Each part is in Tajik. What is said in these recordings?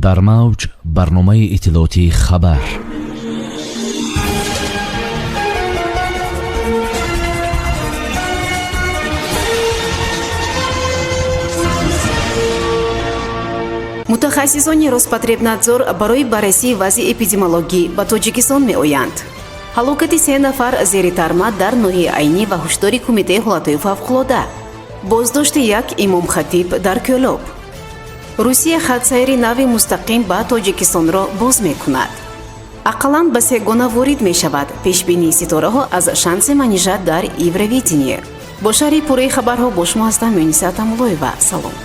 Дар мавҷ барномаи иттилоотии «Хабар». Мутахассисони Роспотребнадзор барои баррасии вазъи эпидемиологӣ ба Тоҷикистон меоянд. Ҳалокати се нафар зери тарма дар ноҳияи Айнӣ ва ҳушдори Кумитаи ҳолатҳои фавқулода. Боздошти як имомхатиб дар Кӯлоб. Русия хатсайри нави мустақим ба Тоҷикистонро боз мекунад. Ақаллан ба сегона ворид мешавад. Пешбинии ситораҳо аз шанси Манижа дар Евровидение. Бо шарҳи пурраи хабарҳо бо шумо ҳастам Муниса Тамулоева. Салом.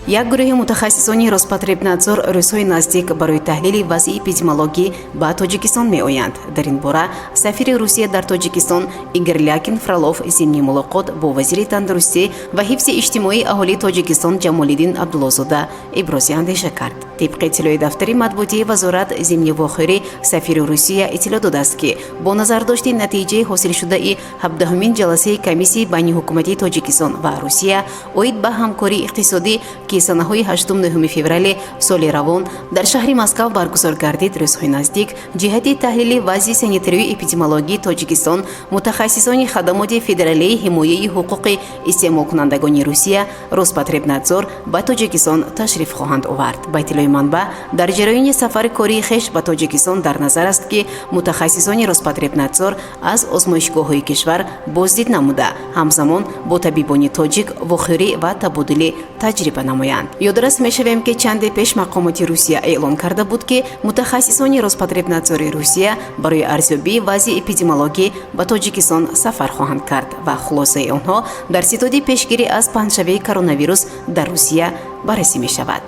Як гурӯҳи мутахассисони Роспотребнадзор рӯзҳои наздик барои таҳлили вазъи эпидемиологӣ ба Тоҷикистон меоянд. Дар ин бора сафири Русия дар Тоҷикистон Игор Лякин Фролов зимни мулоқот бо вазири тандурустӣ ва ҳифзи иҷтимоии аҳолии Тоҷикистон Ҷамолиддин Абдуллозода ибрози андеша кард. Тибқи иттилои дафтари матбуотии вазорат, зимни вохӯрӣ сафири Русия иттилоъ додааст, ки бо назардошти натиҷаи ҳосилшудаи 17-умин ҷаласаи комиссияи байниҳукуматии Тоҷикистон ва Русия оид ба ҳамкории иқтисодӣ, ки санаҳои 8-9 феврали соли равон дар шаҳри Москав баргузор гардид, рӯзҳои наздик ҷиҳати таҳлили вазъи санитарию эпидемиологии Тоҷикистон мутахассисони Хадамоти федералии ҳимояи ҳуқуқи истеъмолкунандагони Русия Роспотребнадзор ба Тоҷикистон ташриф хоҳанд овард. Ба иттилои манбаъ, дар ҷараёни сафари кории хеш ба Тоҷикистон дар назар аст, ки мутахассисони Роспотребнадзор аз озмоишгоҳҳои кишвар боздид намуда, ҳамзамон бо табибони тоҷик вохӯрӣ ва табодули таҷриба намоянд. Ёдрас мешавем, ки чанде пеш мақомоти Русия эълон карда буд, ки мутахассисони Роспотребнадзори Русия барои арзёбии вазъи эпидемиологӣ ба Тоҷикистон сафар хоҳанд кард ва хулосаи онҳо дар ситоди пешгирӣ аз паҳншавии коронавирус дар Русия баррасӣ мешавад.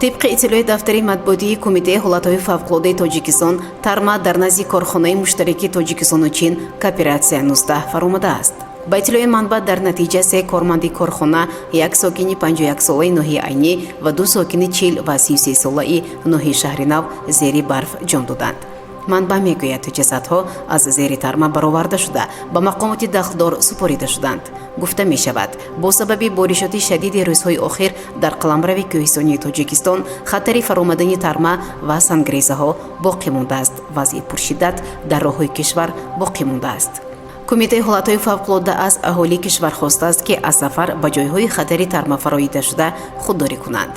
Тибқи иттилои дафтари матбуотии Кумитаи ҳолатҳои фавқулодаи Тоҷикистон, тарма дар назди корхонаи муштараки Тоҷикистону Чин «Кооператсия 19» фаромадааст. Ба иттилои манбаъ, дар натиҷа се корманди корхона, як сокини 51-солаи ноҳияи Айнӣ ва ду сокини 40 ва 33-солаи ноҳияи Шаҳринав зери барф ҷон доданд. Манбаъ мегӯяд, ҷасадҳо аз зери тарма бароварда шуда, ба мақомоти дахлдор супорида шуданд. Гуфта мешавад, бо сабаби боришоти шадиди рӯзҳои охир дар қаламрави кӯҳистонии Тоҷикистон хатари фаромадани тарма ва сангрезаҳо боқӣ мондааст. Вазъи пуршиддат дар роҳҳои кишвар боқӣ мондааст. Кумитаи ҳолатҳои фавқулода аз аҳолии кишвар хостааст, ки аз сафар ба ҷойҳои хатари тармафароидашуда худдорӣ кунанд.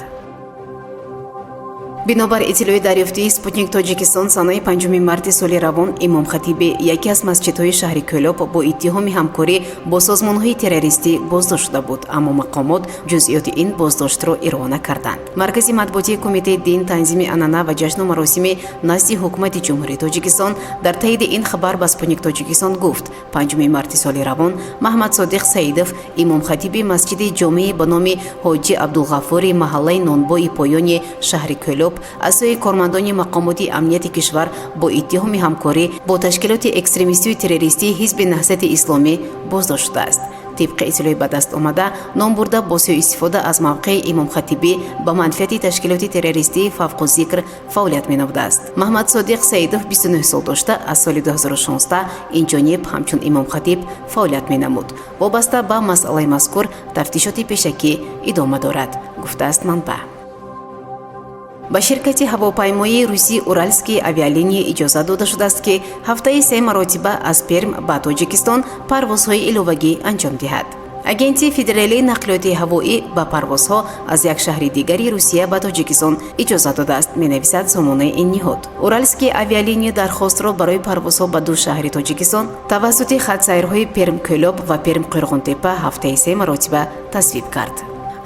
Бинобар иттилои дарёфтии «Спутник Тоҷикистон», санаи 5 марти соли равон имомхатиби яке аз масҷидҳои шаҳри Кӯлоб бо иттиҳоми ҳамкорӣ бо созмонҳои террористӣ боздошт шуда буд, аммо мақомот ҷузъиёти ин боздоштро ироа накарданд. Маркази матбуотии Кумитаи дин, танзими анъана ва ҷашну маросими назди Ҳукумати Ҷумҳурии Тоҷикистон дар таиди ин хабар ба «Спутник Тоҷикистон» гуфт, 5 марти соли равон Маҳмадсодиқ Саидов, имомхатиби масҷиди ҷомеи ба номи Ҳоҷи Абдулғафури маҳаллаи Нонбои поёни шаҳри Кӯлоб аз сӯи кормандони мақомоти амнияти кишвар бо иттиҳоми ҳамкорӣ бо ташкилоти экстремистию террористии Ҳизби Наҳзати Исломӣ боздошт шудааст. Тибқи иттилои ба даст омада, номбурда бо сӯистифода аз мавқеи имомхатибӣ ба манфиати ташкилоти террористии фавқуззикр фаъолият менамудааст. Маҳмадсодиқ Саидов 29 сол дошта, аз соли 2016 инҷониб ҳамчун имомхатиб фаъолият менамуд. Вобаста ба масъалаи мазкур тафтишоти пешакӣ идома дорад, гуфтааст манбаъ. Ба ширкати ҳавопаймоии русии «Уральские авиалинии» иҷозат дода шудааст, ки ҳафтаи се маротиба аз Перм ба Тоҷикистон парвозҳои иловагӣ анҷом диҳад. Агентии федералии нақлиёти ҳавоӣ ба парвозҳо аз як шаҳри дигари Русия ба Тоҷикистон иҷозат додааст, менависад сомонаи ин ниҳод. «Уральские авиалинии» дархостро барои парвозҳо ба ду шаҳри Тоҷикистон тавассути хатсайрҳои Перм Кӯлоб ва Перм Қӯрғонтеппа ҳафтаи се маротиба тасвиб кард.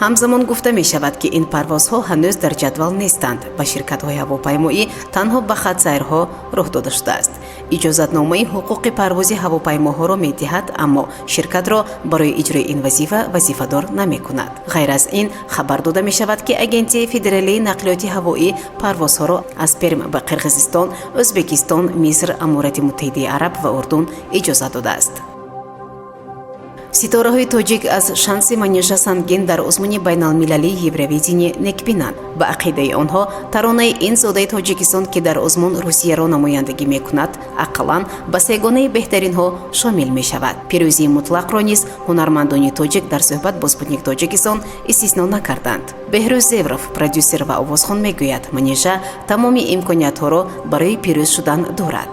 Ҳамзамон гуфта мешавад, ки ин парвозҳо ҳанӯз дар ҷадвал нестанд. Ба ширкатҳои ҳавопаймоӣ танҳо ба хатсайрҳо роҳ дода шудааст. Иҷозатномаи ҳуқуқи парвози ҳавопаймоҳоро медиҳад, аммо ширкатро барои иҷрои ин вазифа вазифадор намекунад. Ғайр аз ин, хабар дода мешавад, ки Агентии федералии нақлиёти ҳавоӣ парвозҳоро аз Перм ба Қирғизистон, Ӯзбекистон, Миср, Аморати Муттаҳидаи Араб ва Урдун иҷозат додааст. Ситораҳои тоҷик аз шанси Манижа Сангин дар озмуни байналмилалии Евровидение некбинанд. Ба ақидаи онҳо, таронаи ин зодаи Тоҷикистон, ки дар озмун Русияро намояндагӣ мекунад, ақаллан ба сегонаи беҳтаринҳо шомил мешавад. Пирӯзии мутлақро низ ҳунармандони тоҷик дар суҳбат бо «Спутник Тоҷикистон» истисно накарданд. Беҳрӯз Зевров, продюсер ва овозхон, мегӯяд, Манижа тамоми имкониятҳоро барои пирӯз шудан дорад.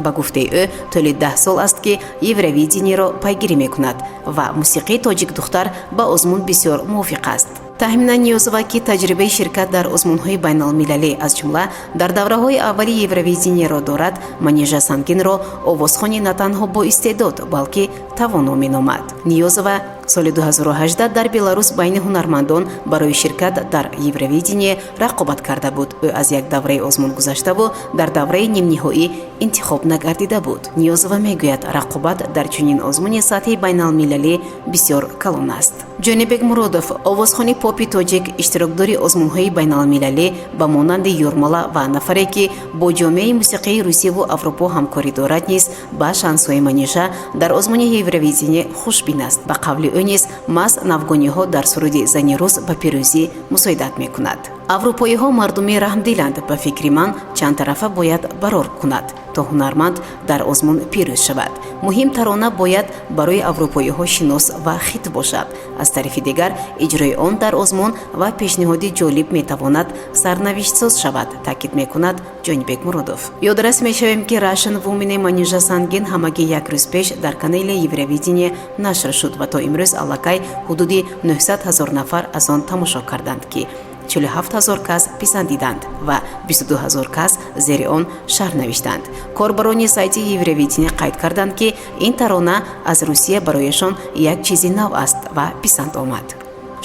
Ба гуфтаи ӯ, тӯли 10 сол аст, ки Евровидениеро пайгирӣ мекунад ва мусиқии тоҷикдухтар ба озмун бисёр мувофиқ аст. Таҳмина Ниёзова, ки таҷрибаи ширкат дар озмунҳои байналмилалӣ, аз ҷумла дар давраҳои аввали Евровидениеро дорад, Манижа Сангинро овозхони на танҳо боистеъдод, балки тавоно меномад. Ниёзова соли 2018 дар Беларус байни ҳунармандон барои ширкат дар Евровидение рақобат карда буд. Ӯ аз як давраи озмун гузаштаву дар давраи нимниҳоӣ интихоб нагардида буд. Ниёзова мегӯяд, рақобат дар чунин озмуни сатҳи байналмилалӣ бисёр калон аст. Ҷонибек Муродов, овозхони попи тоҷик, иштирокдори озмунҳои байналмилалӣ ба монанди Юрмала ва нафаре, ки бо ҷомеаи мусиқии Русияву Аврупо ҳамкорӣ дорад, низ ба шансҳои Манижа дар озмуни Евровидение хушбин аст. Ба қавли ӯ низ маҳз навгониҳо дар суруди зани рус ба пирӯзӣ мусоидат мекунад. Аврупоиҳо мардуми раҳмдиланд. Ба фикри ман, чандтарафа бояд барор кунад, то ҳунарманд дар озмун пирӯз шавад. Муҳим, тарона бояд барои аврупоиҳо шинос ва хит бошад. Аз тарафи дигар, иҷрои он дар озмун ва пешниҳоди ҷолиб метавонад сарнавиштсоз шавад, таъкид мекунад Ҷонибек Муродов. Ёдрас мешавем, ки Russian Woman Манижа Сангин ҳамагӣ як рӯз пеш дар канали Евровидение нашр шуд ва то имрӯз аллакай ҳудуди 900 ҳазор нафар аз он тамошо карданд, ки 47 ҳазор кас писандиданд ва 22 ҳазор кас зери он шарҳ навиштанд. Корбарони сайти Евровидение қайд карданд, ки ин тарона аз Русия барояшон як чизи нав аст ва писанд омад.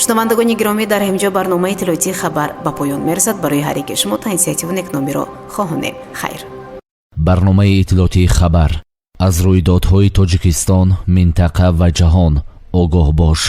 Шунавандагони гиромӣ, дар ҳаминҷо барномаи иттилоотии «Хабар» ба поён мерасад. Барои ҳар яке шумо тансиҳативу некномиро хоҳонем. Хайр. Барномаи иттилоотии «Хабар». Аз рӯйдодҳои Тоҷикистон, минтақа ва ҷаҳон огоҳ бош.